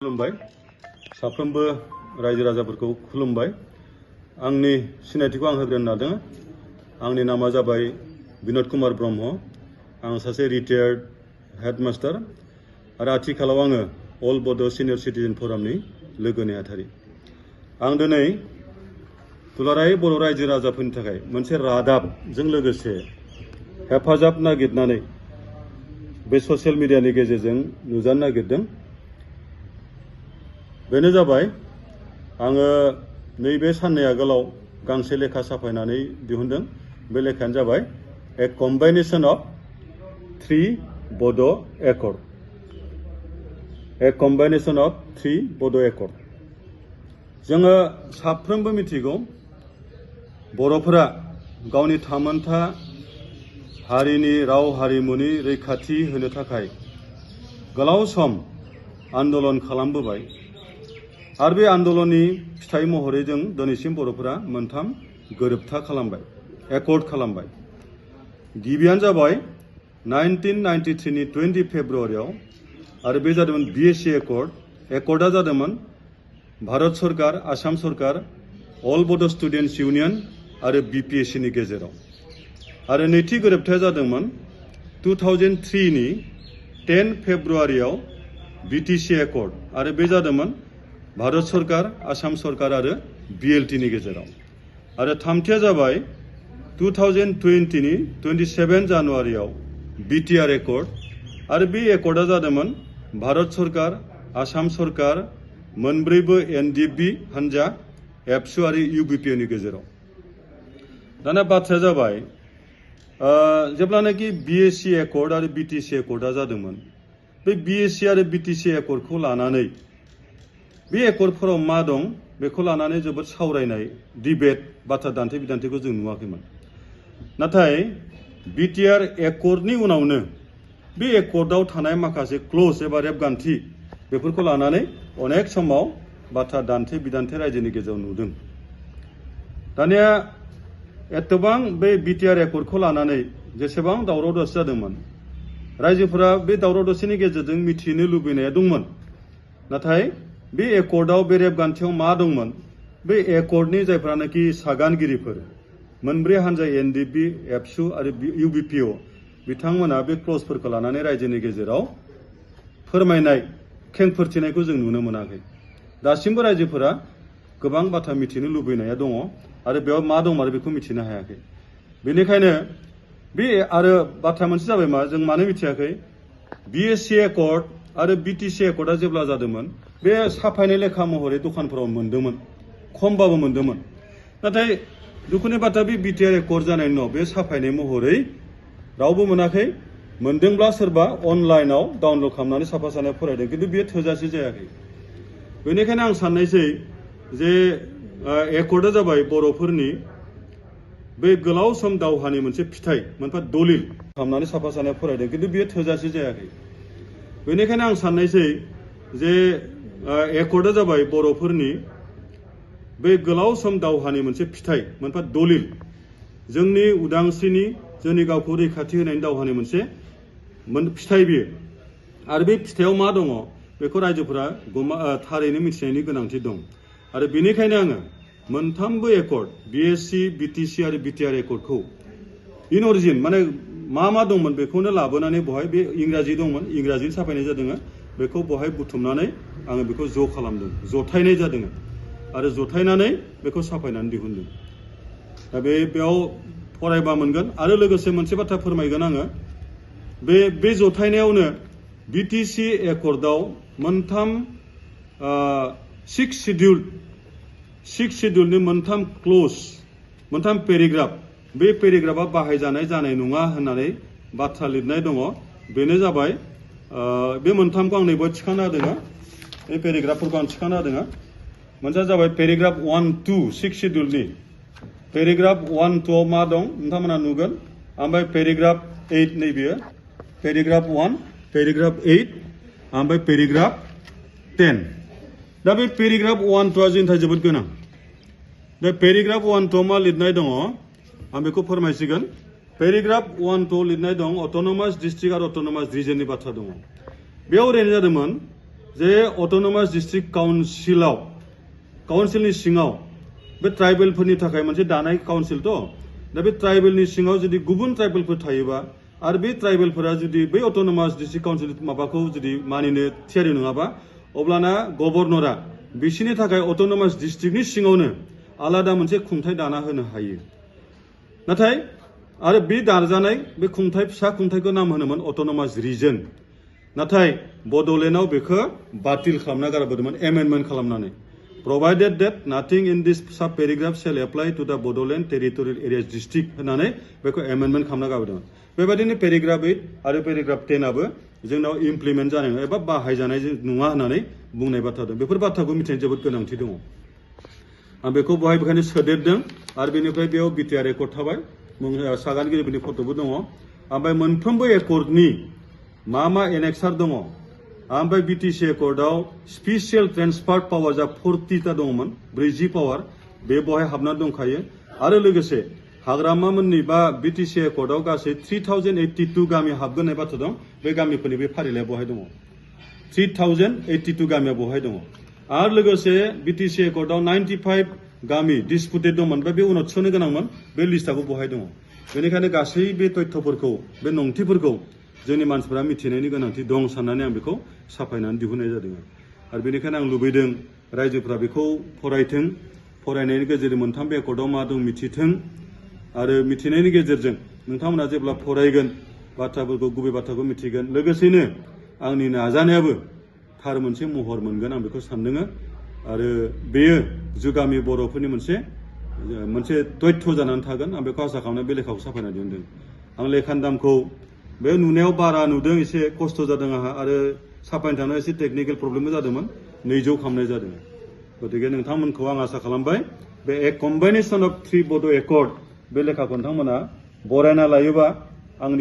खुलुमबाय साफ्रोमबो रायजो राजाफोरखौ खुलुमबाय आंनि सिनायथिखौ आं होग्रोनो नादों आंनि नामा जाबाय बिनोद कुमार ब्रह्म आं सासे रिटायार्ड हेडमास्टार आरो आथिखालाव आङो अल बड' सिनियर सिटिजेन फरामनि लोगो नेहाथारि आं दिनै दुलाराय बर' रायजो राजाफोरनि थाखाय मोनसे रादाबजों लोगोसे हेफाजाब नागिरनानै बे ससियेल मिडियानि गेजेरजों नुजानो नागिरदों बेनो जाबाय आङो नैबे साननै आगोलाव गांसे लेखा साफायनानै दिहुनदों बे लेखायानो जाबाय ए कम्बाइनेशन अफ थ्री बड' एकर्ड ए कम्बाइनेशन अफ थ्री बड' एकर्ड जोङो साफ्रोमबो मिथिगौ बर'फोरा गावनि थामोनथा हारिनि राव हारिमुनि रैखाथि होनो थाखाय गोलाव सम आन्दोलन खालामबोबाय आरो बे आन्दोलननि फिथाइ महरै जों दिनैसिम बर'फोरा मोनथाम गोरोबथा खालामबाय एकर्ड खालामबाय गिबियानो जाबाय 1993 नि 20 फेब्रुवारियाव आरो बे जादोंमोन बिएसि एकर्डआ जादोंमोन भारत सरकार आसाम सरकार अल बड' स्टुडेन्ट्स इउनियन आरो बिपिएसि नि गेजेराव आरो नैथि गोरोबथाया जादोंमोन 2003 नि 10 फेब्रुवारियाव बिटिसि एकर्ड आरो बे जादोंमोन भारत सरकार आसाम सरकार आरो बिएलटि नि गेजेराव आरो थामथिया जाबाय 2020 नि 27 जानुवारियाव बिटिआर एकर्ड आरो बे एकर्डआ जादोंमोन भारत सरकार आसाम सरकार मोनब्रैबो एनडिएफबि हान्जा एबसु आरो इउबिपिए नि गेजेराव दाना बाथ्राया जाबाय जेब्लानाखि बिएसि एकर्ड आरो बिटिसि एकर्डआ जादोंमोन बे बिएसि आरो बिटिसि एकर्डखौ लानानै बे एकर्डफोराव मा दं बेखौ लानानै जोबोद सावरायनाय डिबेट बाथ्रा दान्थे बिदान्थेखौ जों नुवाखैमोन नाथाय बिटिआर एकर्डनि उनावनो बे एकर्डआव थानाय माखासे क्लज एबा रेबगान्थि बेफोरखौ लानानै अनेक समाव बाथ्रा दान्थे बिदान्थे रायजोनि गेजेराव नुदों दानिया एथबां बे बिटिआर एकर्डखौ लानानै जेसेबां दावराव दावसि जादोंमोन रायजोफोरा बे दावराव दावसिनि गेजेरजों मिथिनो लुबैनाया दंमोन नाथाय बे एकर्डआव बे रेबगान्थियाव मा दंमोन बे एकर्डनि जायफ्रानोखि सागानगिरिफोर मोनब्रै हान्जा एनडिएफबि एबसु आरो इउबिपिअ बिथांमोना बे क्लजफोरखौ लानानै रायजोनि गेजेराव फोरमायनाय खेंफोरथिनायखौ जों नुनो मोनाखै दासिमबो रायजोफोरा गोबां बाथ्रा मिथिनो लुबैनाया दङ आरो बेयाव मा दं आरो बेखौ मिथिनो हायाखै बेनिखायनो बे आरो बाथ्रा मोनसे जाबाय मा जों मानो मिथियाखै बिएसि एकर्ड आरो बिटिसि एकर्डआ जेब्ला जादोंमोन बे साफायनाय लेखा महरै दखानफोराव मोन्दोंमोन खमबाबो मोन्दोंमोन नाथाय दुखुनि बाथ्रा बे बिटिआर एकर्ड जानायनि उनाव बे साफायनाय महरै रावबो मोनाखै मोन्दोंब्ला सोरबा अनलाइनाव डाउनलड खालामनानै साफा सानाय फरायदों खिन्थु बेयो थोजासे जायाखै बेनिखायनो आं साननायसै जे एकर्डआ जाबाय बर'फोरनि बे गोलाव सम दावहानि मोनसे फिथाइ मोनफा दलिल खालामनानै साफा सानाय फरायदों खिन्थु बेयो थोजासे जायाखै बेनिखायनो आं साननायसै जे एकर्डआ जाबाय बर'फोरनि बे गोलाव सम दावहानि मोनसे फिथाइ मोनफा दलिल जोंनि उदांस्रिनि जोंनि गावखौ रैखाथि होनायनि दावहानि मोनसे फिथाइ बियो आरो बे फिथाइयाव मा दङ बेखौ रायजोफोरा थारैनो मिथिनायनि गोनांथि दं आरो बेनिखायनो आङो मोनथामबो एकर्ड बिएसि बिटिसि आरो बिटिआर एकर्डखौ इन अरिजिन माने मा दंमोन बेखौनो लाबोनानै बहाय बे इंराजि दंमोन इंराजिनि साफायनाय जादों बेखौ बहाय बुथुमनानै आङो बेखौ ज' खालामदों जथायनाय जादों आरो जथायनानै बेखौ साफायनानै दिहुनदों दा बेयाव फरायबा मोनगोन आरो लोगोसे मोनसे बाथ्रा फोरमायगोन आङो बे जथायनायावनो बिटिसि एकर्डआव मोनथाम सिक्स सिडिउलनि मोनथाम क्लज मोनथाम पेरेग्राफ बे पेरेग्राफा बाहायजानाय जानाय नङा होननानै बाथ्रा लिरनाय दङ बेनो जाबाय बे मोनथामखौ आं नैबो थिखांना होदों बे पेरेग्राफफोरखौ आं थिखांना होदों मोनसेया जाबाय पेरेग्राफ 1-2 सिक्स सिडिउलनि पेरेग्राफ 1-2 मा दं नोंथांमोना नुगोन ओमफ्राय पेरेग्राफ 8 नैबेयो पेरेग्राफ 1 पेरेग्राफ 8 ओमफ्राय पेरेग्राफ 10 दा बे पेरेग्राफ 1-2 जोंनि थाखाय जोबोद गोनां दा पेरेग्राफ 1-2 मा लिरनाय दङ आं बेखौ फोरमायसिगोन पेरेग्राफ 1-2 लिरनाय दं अट'नमास डिस्ट्रिक्ट आरो अट'नमास रिजननि बाथ्रा दङ बेयाव ओरैनो जादोंमोन जे अट'नमास डिस्ट्रिक्ट काउन्सिलनि सिङाव बे ट्राइबेलफोरनि थाखाय मोनसे दानाय काउन्सिल दा बे ट्राइबेलनि सिङाव जुदि गुबुन ट्राइबेलफोर थायोबा आरो बे ट्राइबेलफोरा जुदि बै अट'नमास डिस्ट्रिक्ट काउन्सिल माबाखौ जुदि मानिनो थियारि नङाबा अब्लाना गभर्नरा बिसोरनि थाखाय अट'नमास डिस्ट्रिक्टनि सिङावनो आलादा मोनसे खुंथाय दाना होनो हायो। नाथाय आरो बे दाजानाय बे खुंथाय फिसा खुंथायखौ नाम होनोमोन अट'नमास रिजन। नाथाय बड'लेण्डआव बेखौ बातिल खालामना गारबोदोंमोन एमेन्डमेन्ट खालामनानै provided that nothing in this sub paragraph shall apply to the Bodoland territorial areas district होननानै बेखौ एमेन्डमेन्ट खालामना गारबोदोंमोन। बेबायदिनो पेराग्राफ 8 आरो पेराग्राफ 10 आबो जोंनाव इमप्लिमेन्ट जानाय नङा एबा बाहायजानाय नङा होननानै बुंनाय बाथ्रा दं। बेफोर बाथ्राखौ मिथिनो जोबोद गोनांथि दङ। आं बेखौ बहाय बेखायनो सोदेरदों आरो बेनिफ्राय बेयाव बिटिआर एकर्ड थाबाय सागानगिरिफोरनि फट'बो दङ। ओमफ्राय मोनफ्रोमबो एकर्डनि मा एनेक्सार दङ। ओमफ्राय बिटिसि एकर्डआव स्पेसियेल ट्रेन्सफार पावार जा 40टा दङमोन 40 पावार बे बहाय हाबना दंखायो आरो लोगोसे हाग्रामामोननि बा बिटिसि एकर्डआव गासै 3082 गामि हाबगोन होननाय बाथ्रा दं। बे गामिफोरनि बे फारिलाइया बहाय दङ 3082 गामिया बहाय दङ आरो लोगोसे बिटिसि एकर्डआव 95 गामि डिसपुटेड दंमोन बे उनाव थिसननो गोनांमोन बे लिस्टआबो बहाय दङ। बेनिखायनो गासै बे तथ्यफोरखौ बे नंथिफोरखौ जोंनि मानसिफोरा मिथिनायनि गोनांथि दं साननानै आं बेखौ साफायनानै दिहुननाय जादों। आरो बेनिखायनो आं लुबैदों रायजोफोरा बेखौ फरायथों, फरायनायनि गेजेरजों मोनथाम एकर्डआव मा दं मिथिथों आरो मिथिनायनि गेजेरजों नोंथांमोना जेब्ला फरायगोन बाथ्राफोरखौ गुबै बाथ्राखौ मिथिगोन लोगोसेनो आंनि नाजानायाबो थार मोनसे महर मोनगोन आं बेखौ सानदों। आरो बेयो जुगामि बर'फोरनि मोनसे तथ्य जानानै थागोन आं बेखौ आसा खालामनानै बे लेखाखौ साफायना दिहुनदों। आं लेखानि दामखौ बे नुनायाव बारा नुदों एसे खस्थ' जादों आंहा आरो साफायनो थांनायाव एसे टेकनिकेल प्रब्लेमबो जादोंमोन 200 खालामनाय जादों। गतिके नोंथांमोनखौ आं आसा खालामबाय बे ए कम्बाइनेसन अफ 3 बड' एकर्ड बे लेखाखौ नोंथांमोना बरायना लायोबा आंनि